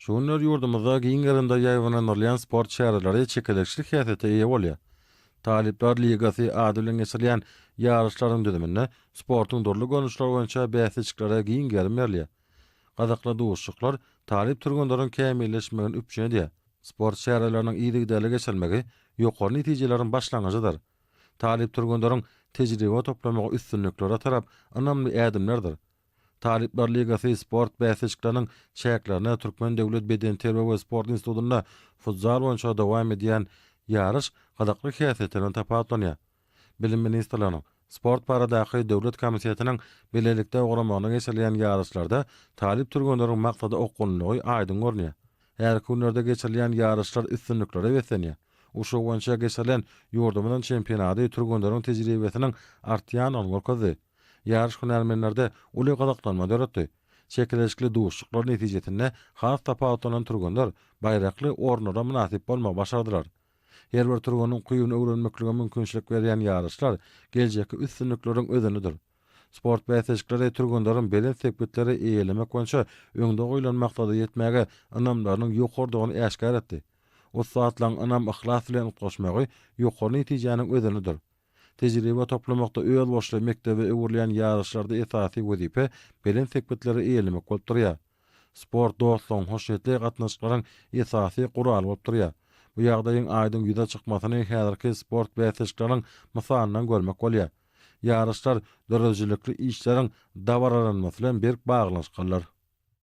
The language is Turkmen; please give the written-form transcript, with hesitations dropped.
Şu günler ýurdumyzda giň gerimde ýaýbaňlandyrylýan sport çäreleri çekeleşikli häsiýete eýe bolýar. Talyplar ligasy ady bilen geçirilýän ýaryşlaryň düzüminde sportuň dürli görnüşleri boýunça bäsleşiklere giň gerim berilýär. Gyzykly duşuşyklar talyp türgenleriň kämilleşmegini üpjün edýär. Sport çäreleriniň yzygiderli geçirilmegi ýokary netijeleriň başlangyjydyr. Talyp türgenleriň tejribe toplamagy üstünliklere tarap ynamly ädimlerdir. Talyplar ligasy sport bäsleşikleriniň çäklerinde Türkmen döwlet bedenterbiýe we sport institutynda futzal boýunça dowam edýän ýaryş gyzykly häsiýeti bilen tapawutlanýar. Bilim ministrliginiň, Sport baradaky döwlet komitetiniň bilelikde guramagynda geçirilýän ýaryşlarda talyp türgenleriň maksada okgunlylygy aýdyň görünýär. Häzirki günlerde geçirilýän ýaryşlar üstünliklere beslenýär. Uşu boýunça geçirilen ýurdumyzyň çempionady türgenleriň tejribesiniň artýandygyny görkezdi. Ýaryş hünärmenlerde uly gyzyklanma döretdi. Çekeleşikli duşuşyklar netijesinde has tapawutlanan türgenler baýrakly orunlara mynasyp bolmagy başardylar. Her bir türgeniň ukybyny öwrenmeklige mümkinçilik berýän ýaryşlar geljekki üstünlikleriň özenidir. Sport bäsleşikleri türgenleriň belent sepgitleri eýelemek boýunça öňde goýlan maksada ýetmäge ynamlarynyň ýokarydygyny äşgär etdi. Ussatlaryň ynam-yhlas bilen utgaşmagy ýokary netijäniň özenidir. Tejribe toplamakda özboluşly mekdebe öwrülýän ýaryşlarda esasy wezipe belent sepgitleri eýelemek bolup durýar. Sport dostlugyň, hoşniýetli gatnaşyklaryň esasy guraly bolup durýar. Bu ýagdaýyň aýdyň ýüze çykmasyny häzirki sport bäsleşikleriniň mysalyndan görmek bolýar. Ýaryşlar döredijilikli işleriň dabaralanmasy bilen berk baglanyşyklydyr.